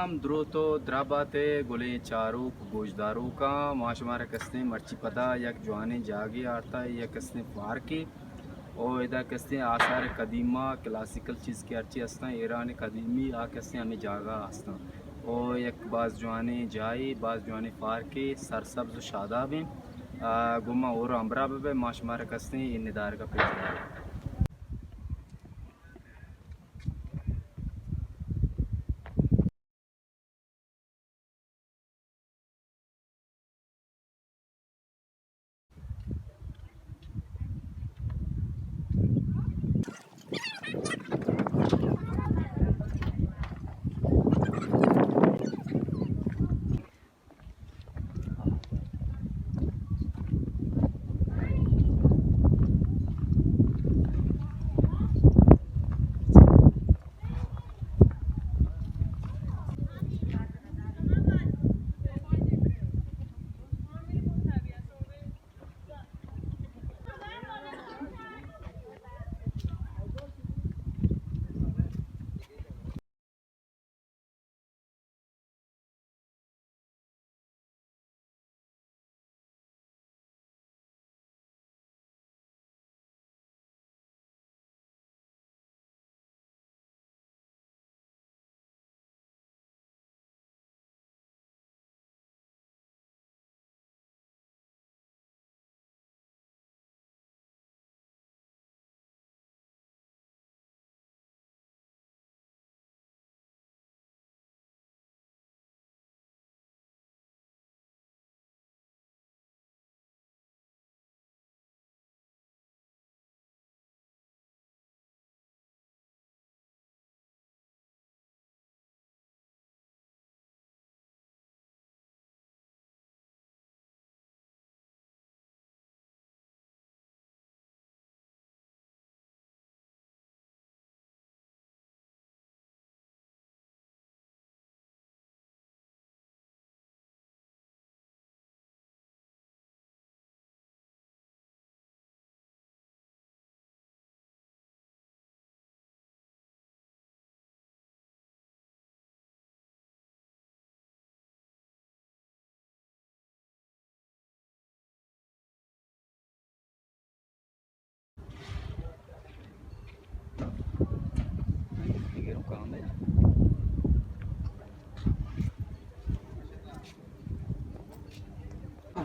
ہم دروت و درہبات ء گلیں چاروک گوشداروکاں، ما شمارا کستیں مرچی پدا یک جوانیں جاگے آرتا، یک کستیں پارکے، او ادا کستیں آثار قدیمہ، کلاسیکل چیز کہ ہرچی ہستاں، ایران قدیمی، آ کستیں ہمیں جاگہ ہستاں۔ او یک باز جوانیں جاہے، باز جوانیں پارکے، سرسبز و شادابیں۔ آ، گوں ما ہور و ہمراہ بہ بئے، ما شمارا کستیں اے ندارگا پیش داریں۔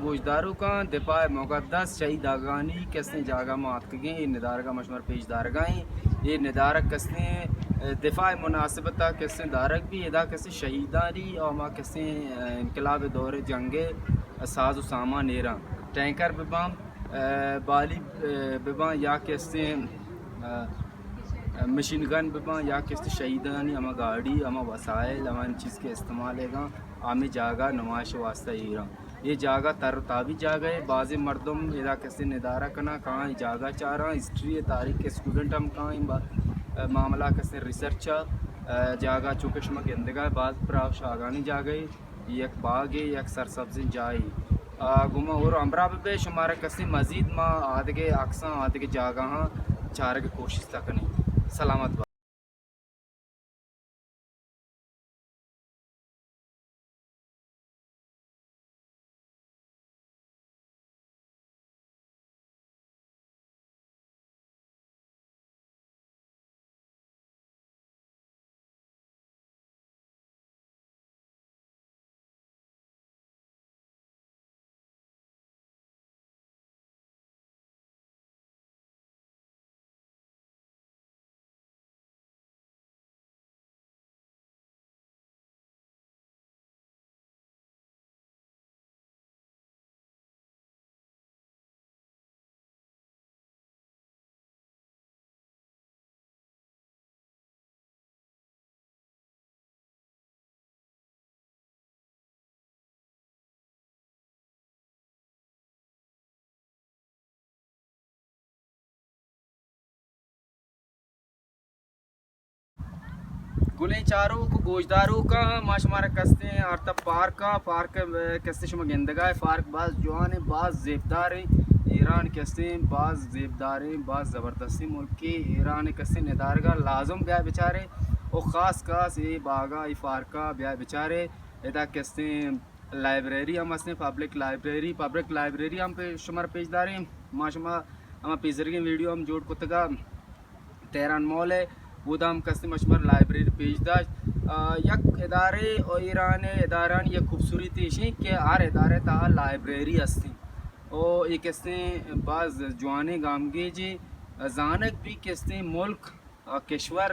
گوشداروکاں، دفاع مقدس شہید آگانی کسیں جاگہ ما آتکگیں، اے ندارگا ما شمار پیش دارگا ایں۔ اے ندارگ کسیں، ء، دفاع مناسبتا کسیں دارگ بھی، ادا کسیں شہیدانی اور ما کسیں، ء، انقلاب دور جنگ ساز و سامان ایراں، ٹینکر بباں، ء، بالی، ء، بباں یا کسیں، ء، مشین گن بباں یا کسیں شہیدانی ہما گاڑی، ہما وسائل، ہما چیز کہ استعمال ایگاں، ہمیں جاگہ نمائش واسطہ ایراں۔ اے جاگہ تر و تابی جاگہ ہے، بازیں مردم ادا کسیں ندارہ کناں کاں، اے جاگہ چاراں، ہسٹری ء تاریخ ء اسٹوڈنٹ ہم کاں، اے با-، معاملہ کسیں ریسرچ ء جاگہ چونکہ شما گندگا باز پراہ و شاگانی جاگہ ہے، یک باغے، یک سرسبزیں جاہے۔ آ، گوں ما ہور ہمراہ بہ بئے، شمارا کسیں مزید ما آدگہ عکساں، آدگہ جاگہاں چارگ کوشست کنیں۔ سلامت بات۔ گلیں چاروک و گوشداروکاں، ما شمارا کستیں آرتا پارک ء، پارک ء کستیں شما گندگا ہے، پارک باز جوان ہے، باز زیبدار ہے۔ ایران کستیں باز زیبدار ہے، باز زبردستیں ملک ہے۔ ایران کستیں ندارگا لازم بیا بچارے۔ او خاص خاص اے باغا، اے پارکا بیا بچارے، ادا کستیں لائبریری ہم ہستیں، پبلک لائبریری، پبلک لائبریری ہم پہ شمار پیش داریں۔ ما شما ہما پیسرگیں ویڈیو ہم جوڑ کتگا، تہران مال ہے، اودا ہم کستیں ما شمار لائبریری پیش داشت۔ آ، یک ادارے او ایران اداران یک خوبصورتی ایشیں کہ ہر ادارے تہا لائبریری ہستیں۔ او اے کستیں باز جوانیں گامگیجے، زانگ بھی کستیں ملک، آ، کشور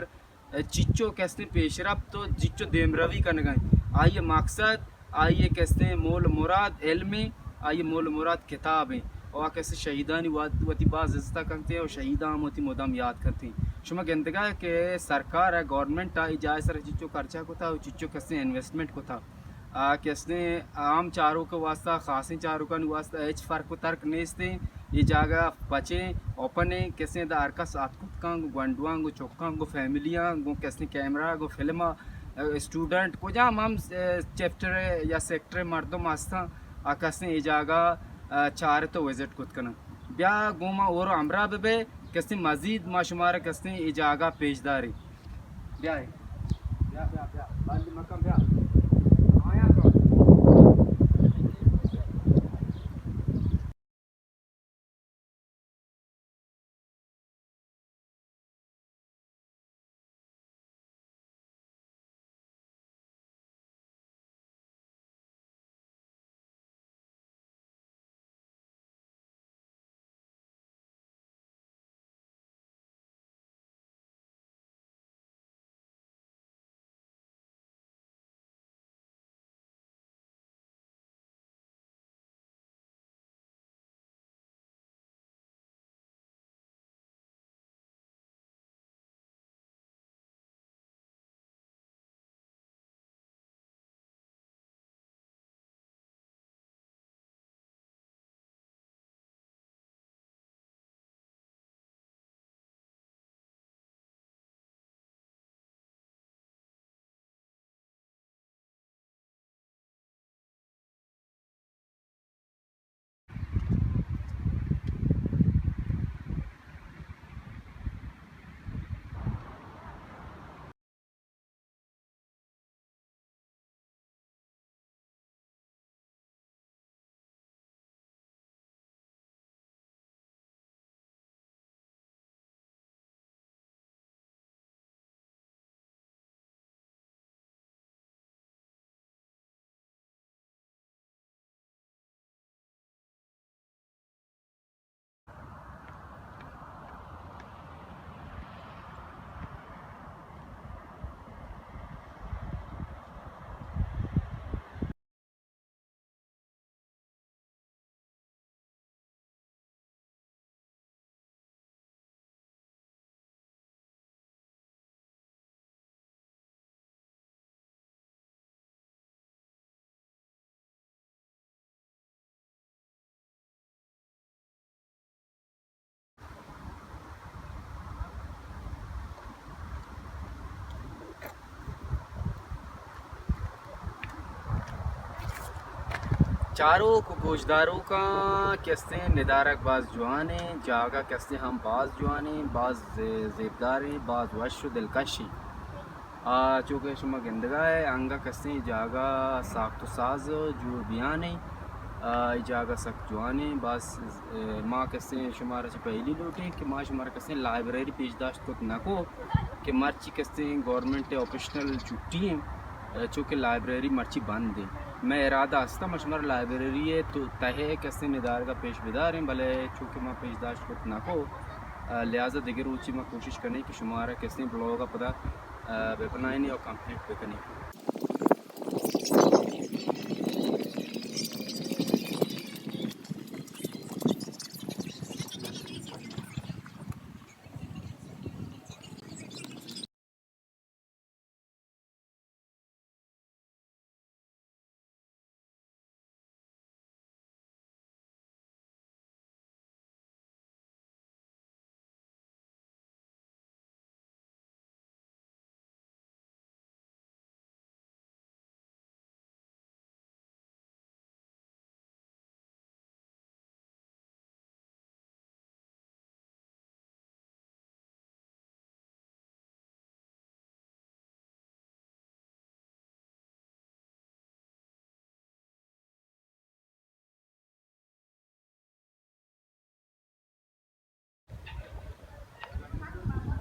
چچو کستیں پیشرفت و چچو دیمروی کنگا انت۔ آئی مقصد، آئی کستیں مول مراد علم انت، آئی مول مراد کتاب انت۔ و آ کستیں شہیدانی وت-، وتی باز عزت کنت و شہیداں ہم وتی مدام یاد کنت۔ شما گندگا کہ سرکار ء، گورنمنٹ ء اے جاہ سر چچو خرچہ کتا و چچو کستیں انویسٹمنٹ کتا۔ آ کستیں عام چاروک ء واسطہ، خاصیں چاروکانی واسطہ ہچ فرق و ترک نیست انت۔ اے جاگہ پچیں، اوپن انت، کستیں ادا ہر کس اتک کت کن، گوں گونڈواں، گوں چکاں، گوں فیملیاں، گوں کستیں کیمرہ، گوں فلم ء، اسٹوڈنٹ، کجام ہم، اے، چیپٹر یا سیکٹر مردم ہستاں، آ کستیں اے جاگہ، اے، چارت و وزٹ کت کنن۔ بیا گوں ما اور ہمراہ ببے، کستیں مزید ما شمارا کستیں اے جاگہ پیش داریں۔ بیا، بیا، بیا، بیا۔ بند مکن، بیا۔ آیا کن۔ چاروک و گوشداروکاں کہ استیں، ندارگ باز جوانیں، جاگہ کہ استیں ہم باز جوانیں، باز زے-، زیبداریں، باز وش و دلکشیں۔ آ، چو کہ شما گندگا ئے، انگہ کہ استیں جاگہ ساخت و ساز جوڑ بیانیں۔ آ، اے جاگہ سک جوانیں، باز، اے، ما کہ استیں شمارا چہ پہلی لوٹیں کہ ما شمارا کہ استیں لائبریری پیش داشت کت نہ کو کہ مرچی کہ استیں گورنمنٹ آپشنل چھٹی ایں، اے، چو کہ لائبریری مرچی بند ایں۔ مئے ارادہ است ما شمارا لائبریری ءِ تو تہ ءَ کہ استیں ندارگا پیش بداریں، بلے چو کہ ما پیش داشت کت نہ کو، اے، لہذا دگہ روچے ما کوشش کنیں کہ شمارا کہ استیں بلاگ ءَ پدا، اے، بہ بنائینیں اور کمپلیٹ بکنیں۔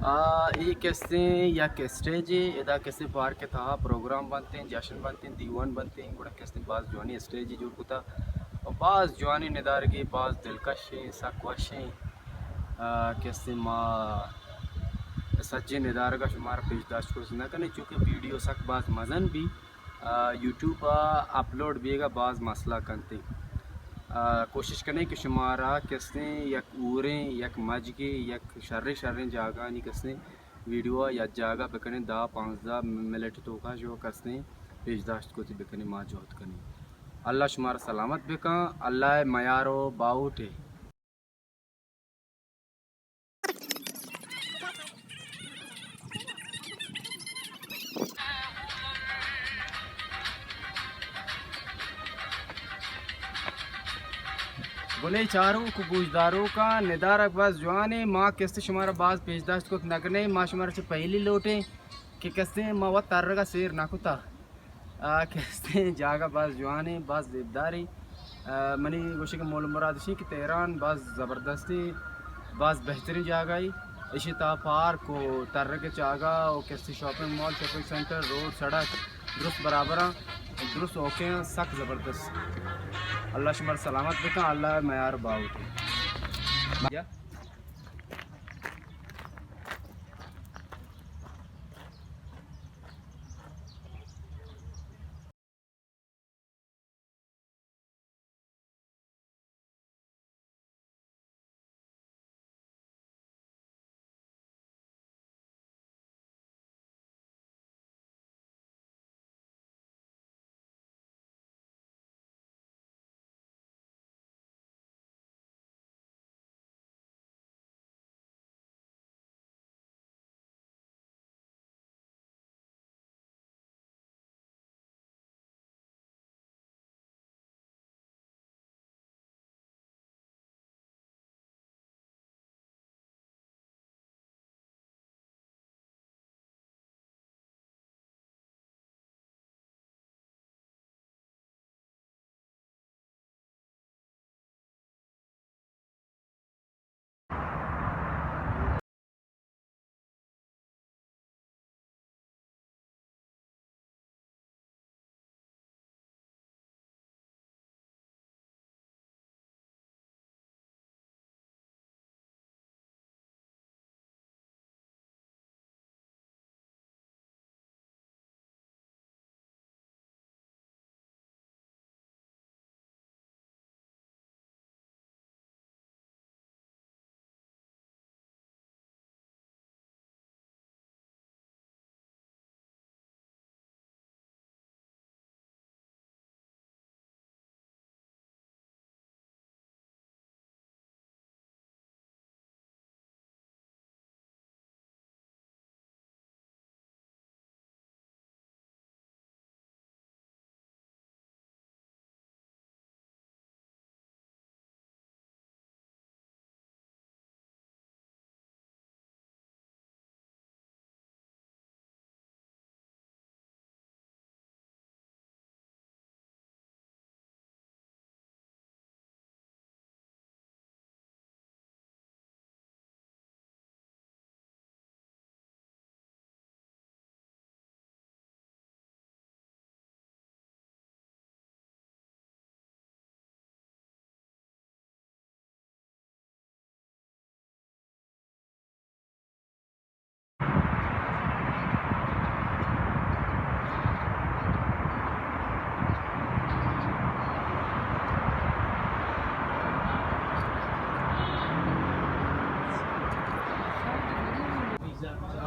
آ، اے کستیں یک اسٹیجے، ادا کستیں پارک ءِ تہا پروگرام بنتیں، جشن بنتیں، دیوان بنتیں، گڑا کستیں باز جوانیں اسٹیجے جوڑ کتا و باز جوانیں ندارگے، باز دلکشیں، سک وشیں۔ آ، کستیں ما سجیں ندارگا شمارا پیش داشت کت نہ کنیں، چونکہ ویڈیو سک باز مزن بی۔ آ، یوٹیوب ءَ اپلوڈ بیگ ءَ باز مسئلہ کنت۔ آ، کوشش کنیں کہ شمارا کستیں یک اوریں، یک مجگے، یک شریں شریں جاگہانی کستیں ویڈیو ءَ یک جاگہ بکنیں، دہ پانزدہ منٹ توکا شو کستیں پیش داشت کت بکنیں، ما جہد کنیں۔ اللہ شمارا سلامت بکن، اللہ ءِ میار و باہوٹ ئے۔ گلیں چاروک و گوشداروکاں، ندارگ باز جوانیں، ما کستیں شمارا باز پیش داشت کت نہ کنیں، ما شمارا چہ پہلی لوٹیں کہ کستیں ما وت ترگ ءَ سیر نہ کتا۔ آ، کستیں جاگہ باز جوانیں، باز زیبداریں۔ آ، منی گوشگ ءِ مول مراد اشیں کہ تہران باز زبردستیں، باز بہتریں جاگہے۔ اشی تہا پارک و ترگ ءِ جاگہ و کستیں shopping mall, shopping centre, road, سڑک درست برابر ایں، درست اوکے ایں، سک زبردست۔ اللہ شمارا سلامت بکن، اللہ ءِ میار باہوٹ ئے۔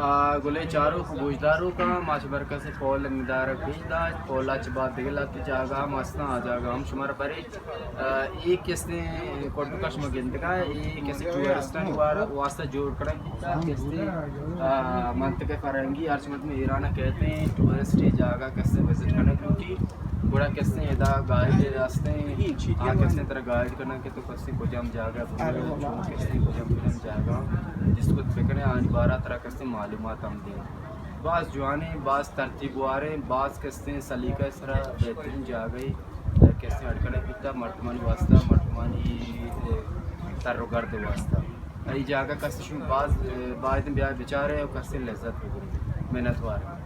آ، گلیں چاروک و گوشداروکاں، ما چہ برکس پول ندارگ پیش داشت، پولا چہ بعد دگہ لہتے جاگہ ہم ہستاں، آ جاگہ ہم شمارا برے۔ آ، اے کستیں کڈکش ما گندگا، اے کستیں ٹورسٹانی وار-، واسطہ جوڑ کنگ بوتا، کستیں، آ، منطقہ فرہنگی، ہرچ مردم ایران کہتے ہیں، ٹورسٹی جاگہ کستیں وزٹ کنگ لوٹی، گڑا کستیں ادا گائیڈ ہستیں، آ کستیں ترا گائیڈ کنگ کہ تو کستیں کجام جاگہ بروئے، چون کستیں کجام کجام جاگہ جست کت بکنے، آنی بارہ ترا کستیں معلومات ہم دیں۔ باز جوانیں، باز ترتیب واریں، باز کستیں سلیقہ سرا بہترین جاگہے، کستیں اڈ کنگ بیتا مردمانی واسطہ، مردمانی، اے، تر و گرد واسطہ۔ ای جاگہ کس شما باز، اه، باید بیا بچارے و کس لذت ببرے۔ منتوار۔